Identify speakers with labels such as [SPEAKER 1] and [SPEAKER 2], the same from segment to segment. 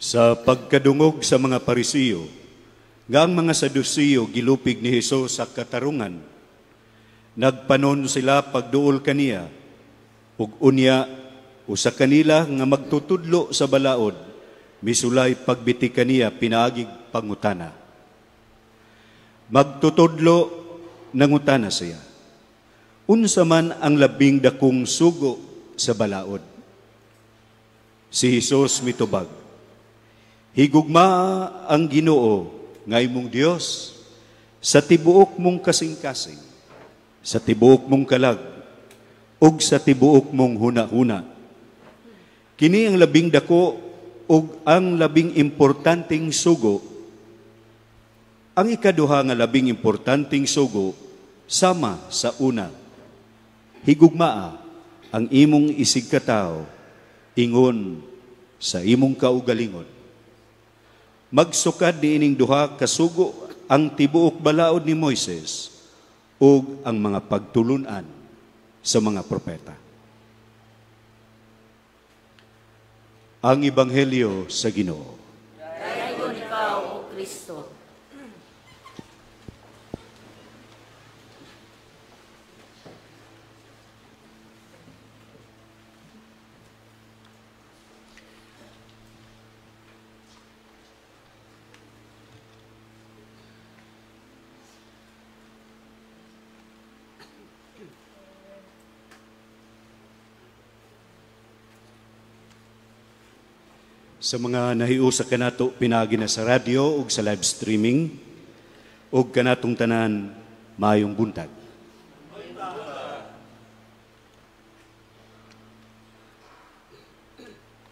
[SPEAKER 1] Sa pagkadungog sa mga Parisiyo, nga ang mga Sadusiyo gilupig ni Hesus sa katarungan, nagpanon sila pagduol kaniya, ug unya usa kanila nga magtutudlo sa balaod, misulay pagbiti kaniya pinaagig pangutana. Magtutudlo, nangutana siya, unsa man ang labing dakong sugo sa balaod? Si Hesus mitubag, higugma ang Ginoo nga imong Dios sa tibuok mong kasing-kasing, sa tibuok mong kalag, ug sa tibuok mong huna-huna. Kini ang labing dako ug ang labing importanteng sugo. Ang ikaduha nga labing importanteng sugo sama sa una. Higugmaa ang imong isigkatawo ingon sa imong kaugalingon. Magsukad niining duha ka sugo ang tibuok balaod ni Moises ug ang mga pagtulun-an sa mga propeta. Ang Ebanghelyo sa Ginoo.
[SPEAKER 2] Dayon ikaw, O Kristo.
[SPEAKER 1] Sa mga nahiusa kanato pinaagi na sa radyo ug sa live streaming ug kanatong tanan, maayong buntag.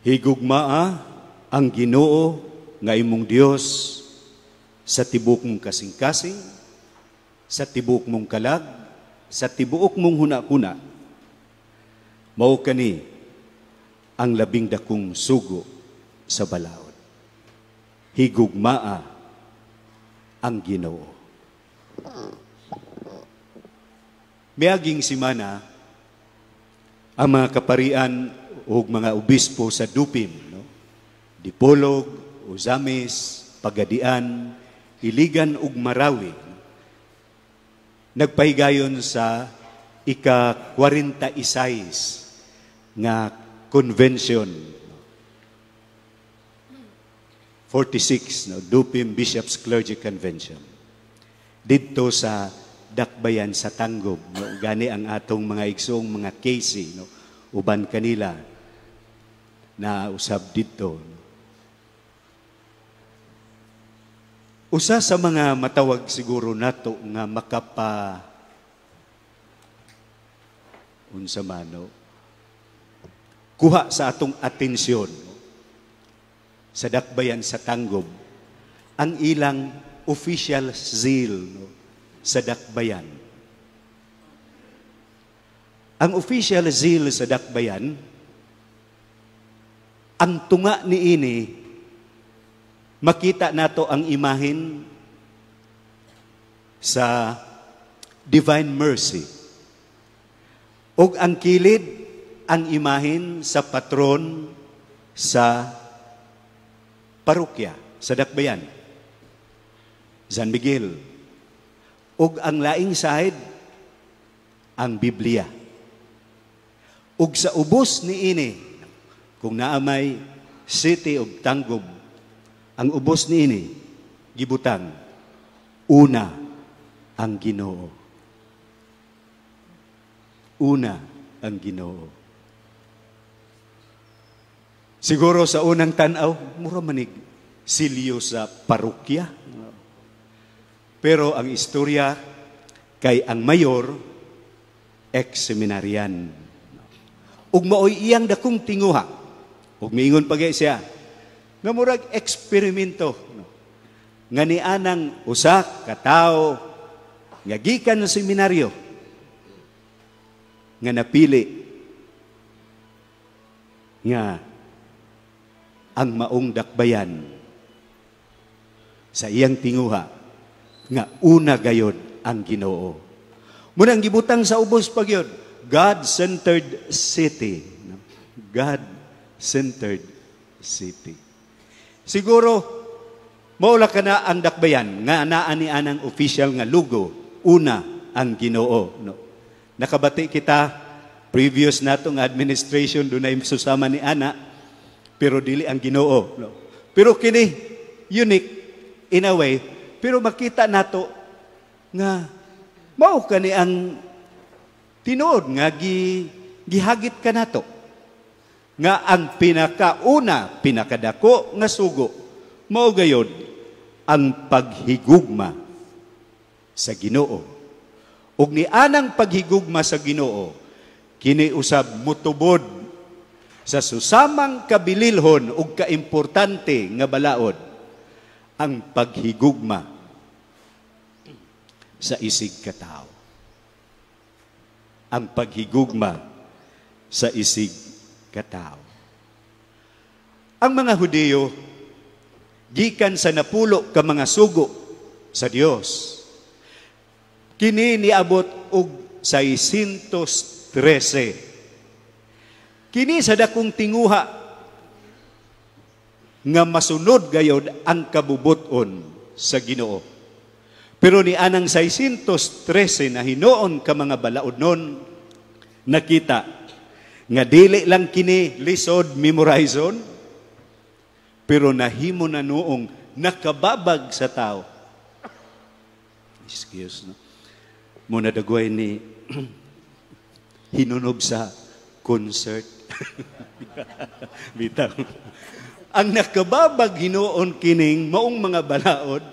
[SPEAKER 1] Higugmaa ang Ginoo nga imong Dios sa tibuok mong kasing-kasing, sa tibuok mong kalag, sa tibuok mong huna-huna. Mao kani ang labing dakong sugo sa balaod. Higugmaa ang Ginoo. Miaging simana ang mga kaparian ug mga obispo sa Dupim, no? Dipolog, Ozamiz, Pagadian, Iligan ug Marawi, nagpahigayon sa ika-46 nga convention, 46, no, Dupim Bishops Clergy Convention. Didto sa Dakbayan sa Tanggob, no, gani ang atong mga igsoong mga KC, no, uban kanila na usab didto. No. Usa sa mga matawag siguro nato nga makapa unsa man, no, kuha sa atong atensyon, no, sa Dakbayan sa Tanggob, ang ilang official zeal, no, sa Dakbayan. Ang official zeal sa Dakbayan, ang tunga niini, makita nato ang imahin sa Divine Mercy. Ug ang kilid, ang imahin sa patron sa parokya sa Dakbayan, San Miguel. Ug ang laing side, ang Biblia. Ug sa ubos niini, kung naamay City of Tanggob, ang ubos niini gibutang una ang Ginoo. Una ang Ginoo. Siguro sa unang tan-aw, mura manig silyo sa parokya. Pero ang istorya kay ang mayor, ex-seminarian. Ug maoy iyang dakong tinguha. Ug miingon pa gay siya, nga murag eksperimento, no? Nga nianang usa ka tawo nga gikan sa seminaryo nga napili nga ang maong dakbayan sa iyang tinguha nga una gayod ang Ginoo. Munang gibutang sa ubos pagyod, God-centered city. No? God-centered city. Siguro maula ka na ang dakbayan nga naa ni anang official nga logo, una ang Ginoo, no? Nakabati kita previous natong administration, dunay susama ni ana, pero dili ang Ginoo, no? Pero kini unique in a way, pero makita nato nga mao kani ang tinuod nga gihagit kanato nga ang pinakauna, pinakadako nga sugo mao gayod ang paghigugma sa Ginoo. Ug ni anang paghigugma sa Ginoo, kini usab mutubod sa susamang kabililhon ug kaimportante nga balaod, ang paghigugma sa isig katawo. Ang paghigugma sa isig katawo. Ang mga Hudiyo, gikan sa 10 ka mga sugo sa Dios, kini niabot og 613. Kini sa dakong tinguha nga masunod gayod ang kabubuton sa Ginoo. Pero ni anang 613 na hinuon ka mga balaod nun, nakita nga dili lang kini lisod memorizon, pero nahimo na noong nakababag sa tao. Excuse, no? Muna dagway ni hinunob sa concert. Bitaw. Ang nakababag hinuon kining maong mga balaod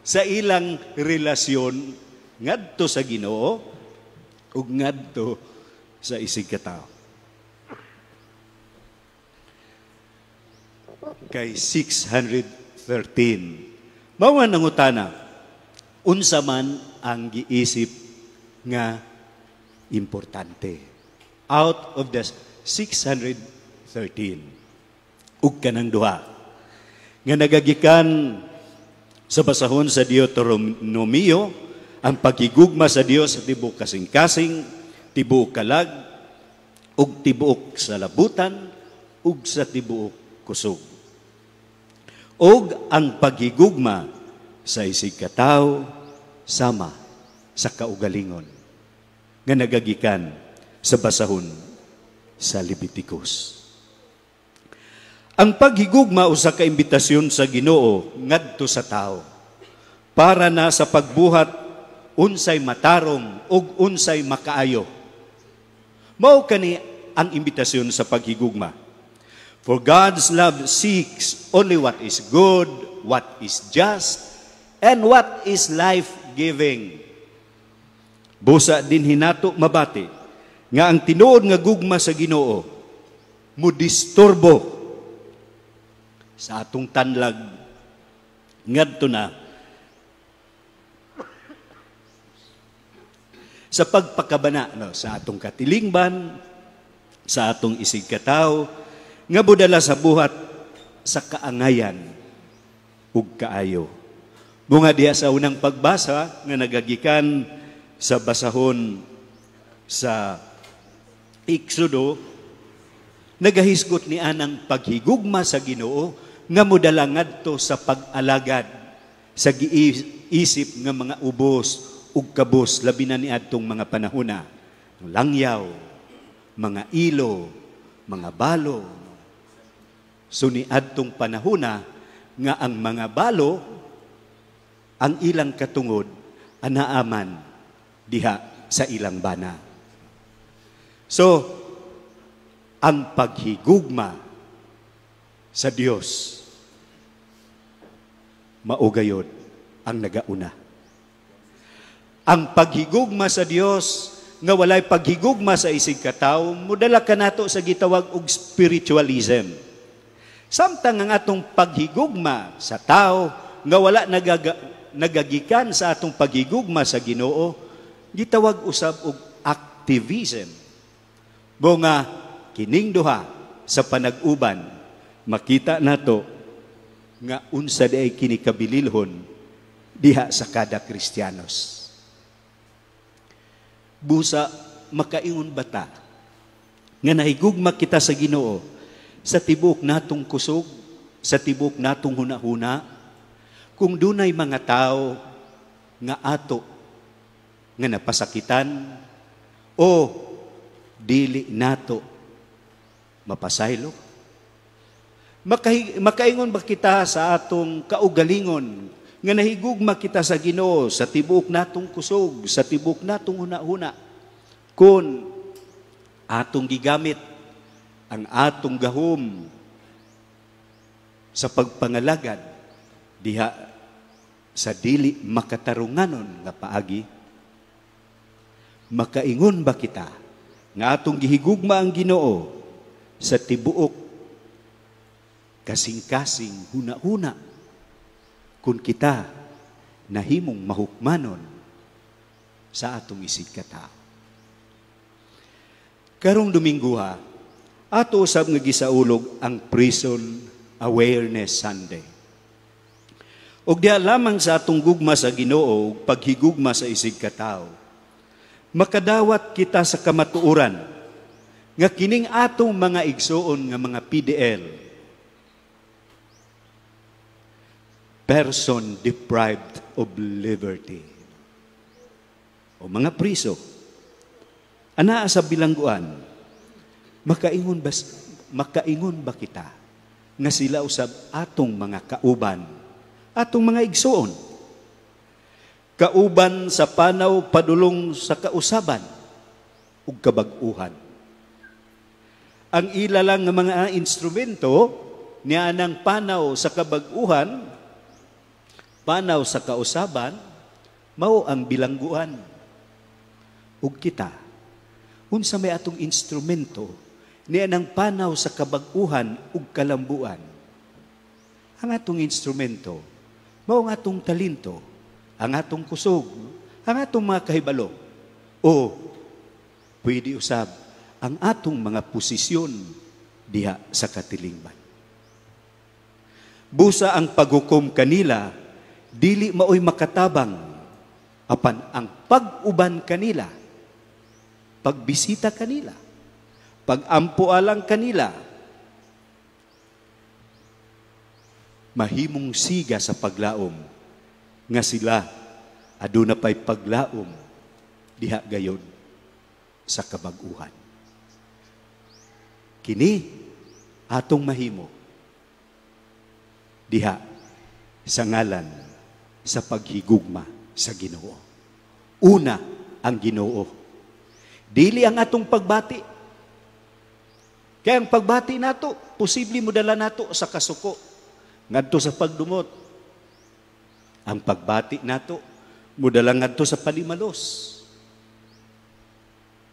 [SPEAKER 1] sa ilang relasyon ngadto sa Ginoo ug ngadto sa isig katawo. Kay 613. Mao nga nangutana, unsa man ang giisip nga importante out of the 613? Ug kanang duha nga nagagikan sa basahon sa Deuteronomio, ang paghigugma sa Dios sa tibuok kasing-kasing, tibuok kalag, ug tibuok sa labutan, ug sa tibuok kusog. Ug ang paghigugma sa isig katawo sama sa kaugalingon nga nagagikan sa basahon sa Leviticus. Ang paghigugma usa ka imbitasyon sa Ginoo ngadto sa tao para na sa pagbuhat unsay matarong ug unsay makaayo. Mao kani ang imbitasyon sa paghigugma. For God's love seeks only what is good, what is just, and what is life-giving. Busa din hinato mabati nga ang tinuod nga gugma sa Ginoo mudisturbo sa atong tanlag ngadto na sa pagpakabana, no, sa atong katilingban, sa atong isig katawo nga budala sa buhat sa kaangayan ug kaayo. Bunga diha sa unang pagbasa nga nagagikan sa basahon sa Exodo, nagahisgot ni anang paghigugma sa Ginoo nga modala ngadto sa pag-alagad sa giisip nga mga ubos ug kabos, labi na niadtong mga panahona, langyaw, mga ilo, mga balo. So niadtong panahona nga ang mga balo ang ilang katungod anaaman diha sa ilang bana. So ang paghigugma sa Dios mao gayod ang nagauna. Ang paghigugma sa Dios nga walay paghigugma sa isig katawo modala kanato sa gitawag og spiritualism. Samtang ang atong paghigugma sa tao nga wala nagagikan sa atong paghigugma sa Ginoo, gitawag usab og activism. Bunga kining duha sa panag-uban makita nato nga unsa diay kini kabililhon diha sa kada Kristiyanos. Busa makaingon bata nga nahigugma kita sa Ginoo sa tibuok natong kusog, sa tibok natong hunahuna kung dunay mga tao nga ato nga napasakitan o dili nato mapasaylo? Makaingon ba kita sa atong kaugalingon nga nahigugma kita sa Ginoo sa tibuok natong kusog, sa tibuok natong hunahuna, kung atong gigamit ang atong gahom sa pagpangalagad diha sa dili makatarunganon nga paagi? Makaingon ba kita nga atong gihigugma ang Ginoo sa tibuok kasing-kasing huna-huna kung kita nahimong mahukmanon sa atong isigkatao? Karong Dominguha, ato usab nga gisaulog ang Prison Awareness Sunday. Og diha lamang sa atong gugma sa Ginoo ug paghigugma sa isigkatao, makadawat kita sa kamatuoran nga kining atong mga igsuon nga mga PDL, person deprived of liberty, o mga priso, anaa sa bilangguan, makaingon ba kita nga sila usab atong mga kauban, atong mga igsuon, kauban sa panaw padulong sa kausaban ug kabag-uhan? Ang ila lang nga mga instrumento niya nang panaw sa kabag-uhan, panaw sa kausaban, mao ang bilangguan. Ug kita, unsa may atong instrumento niya nang panaw sa kabag-uhan ug kalambuan? Ang atong instrumento mao ang atong talento, ang atong kusog, ang atong mga kahibalo, o pwede usab ang atong mga posisyon diha sa katilingban. Busa ang paghukom kanila dili maoy makatabang, apan ang pag-uban kanila, pagbisita kanila, pag-ampo alang kanila, mahimong siga sa paglaom nga sila aduna pay paglaom diha gayon sa kabag-uhan. Kini atong mahimo diha sa ngalan sa paghigugma sa Ginoo. Una ang Ginoo. Dili ang atong pagbati. Kaya ang pagbati nato, posible modala nato sa kasuko ngadto sa pagdumot. Ang pagbati nato modala ngadto sa panimalos.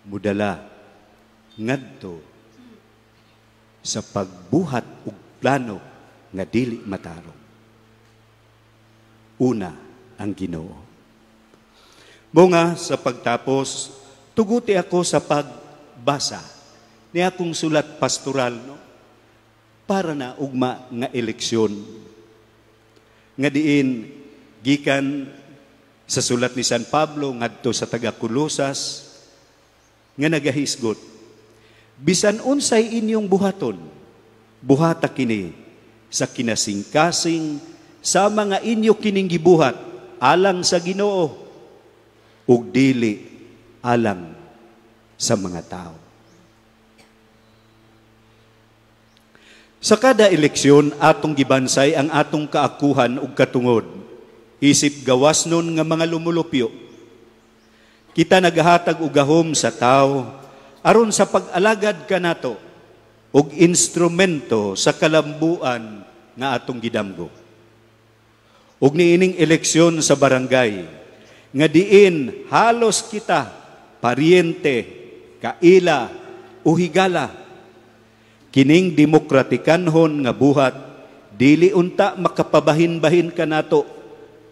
[SPEAKER 1] Modala ngadto sa pagbuhat og plano nga dili matarong. Una ang Ginoo. Bunga sa pagtapos, tuguti ako sa pagbasa ni akong sulat pastoral, no? Para na ugma nga eleksyon nga diin gikan sa sulat ni San Pablo ngadto sa taga Colosas nga nagahisgot, bisan unsay inyong buhaton, buhata kini sa kinasingkasing sa mga inyo kining gibuhat alang sa Ginoo ug dili alang sa mga tao. Sa kada eleksyon atong gibansay ang atong kaakuhan ug katungod, isip gawas nun nga mga lumulupyo. Kita nagahatag og gahom sa tao aron sa pag-alagad kanato og instrumento sa kalambuan nga atong gidamgo. Ug niining eleksyon sa barangay nga diin halos kita paryente, kaila o higala, kining demokratikanhon nga buhat dili unta makapabahin-bahin kanato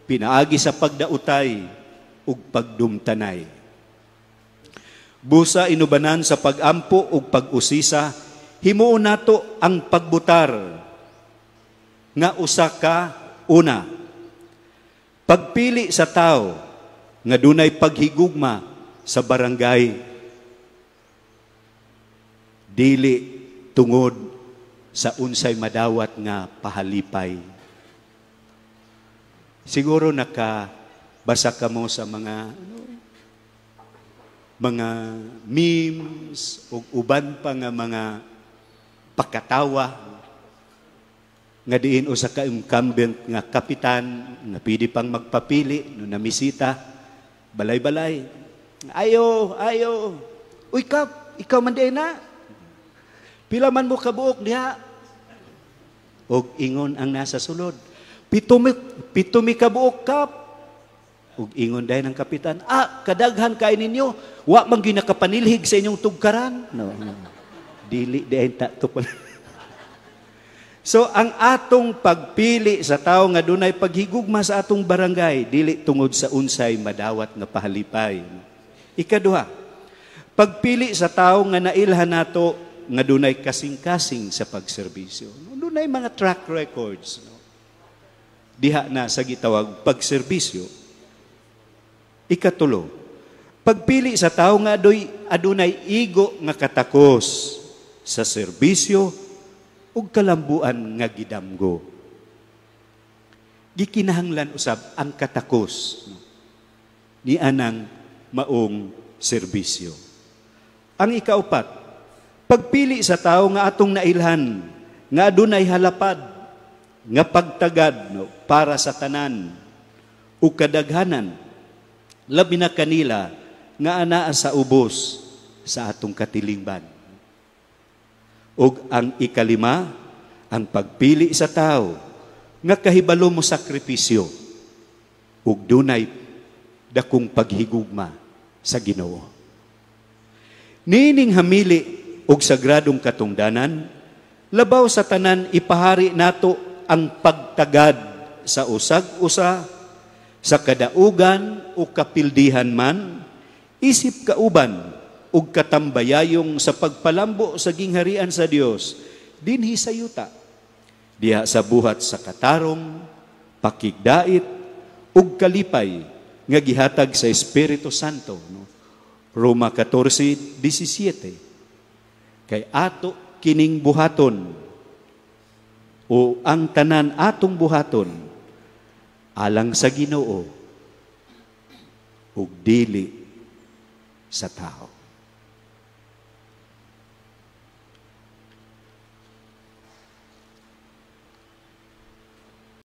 [SPEAKER 1] pinaagi sa pagdautay ug pagdumtanay. Busa inubanan sa pagampo ug pag-usisa, himuon nato ang pagbutar nga usa ka una pagpili sa tao nga dunay paghigugma sa barangay, dili tungod sa unsay madawat nga pahalipay. Siguro nakabasa kamo sa mga mga memes ug uban pa nga mga pakatawa nga diin usa ka incumbent nga kapitan nga pwede pang magpapili no namisita balay-balay. "Ayo, ayo. Uy kap, ikaw man diay na. Pila man mo kabuok diha?" Og ingon ang nasa sulod, "7, 7 mi kabuok, kap." Ug ingon dayon ang kapitan, "Ah, kadaghan kay ninyo, wa man gyud nakapanilhig sa inyong tugkaran." No. Dili diay ta to pala. So ang atong pagpili sa tao nga dunay paghigugma sa atong barangay, dili tungod sa unsay madawat nga pahalipay. Ikaduha, pagpili sa tao nga nailhan nato nga dunay kasing-kasing sa pagserbisyo. Dunay mga track records. No? Diha na sa gitawag pagserbisyo. Ikatulo, pagpili sa tao nga adunay igo nga katakos sa serbisyo ug kalambuan nga gidamgo. Gikinahanglan usab ang katakos, no, ni anang maong serbisyo. Ang ikaupat, pagpili sa tao nga atong nailhan nga adunay halapad nga pagtagad, no, para sa tanan ug kadaghanan, labi na kanila nga anaa sa ubos sa atong katilingban. Ug ang ikalima, ang pagpili sa tao nga kahibalo mo sakripisyo ug dunay dakong paghigugma sa Ginoo. Niining hamili og sagradong katungdanan, labaw sa tanan ipahari nato ang pagtagad sa usag-usa, sa kadaugan o kapildihan man, isip kauban ug katambayayong sa pagpalambo sa gingharian sa Dios dinhi sa yuta, diha sa buhat sa katarong, pakigdait ug kalipay nga gihatag sa Espiritu Santo, no? Roma 14:17. Kay ato kining buhaton o ang tanan atong buhaton alang sa Ginoo ug dili sa tao.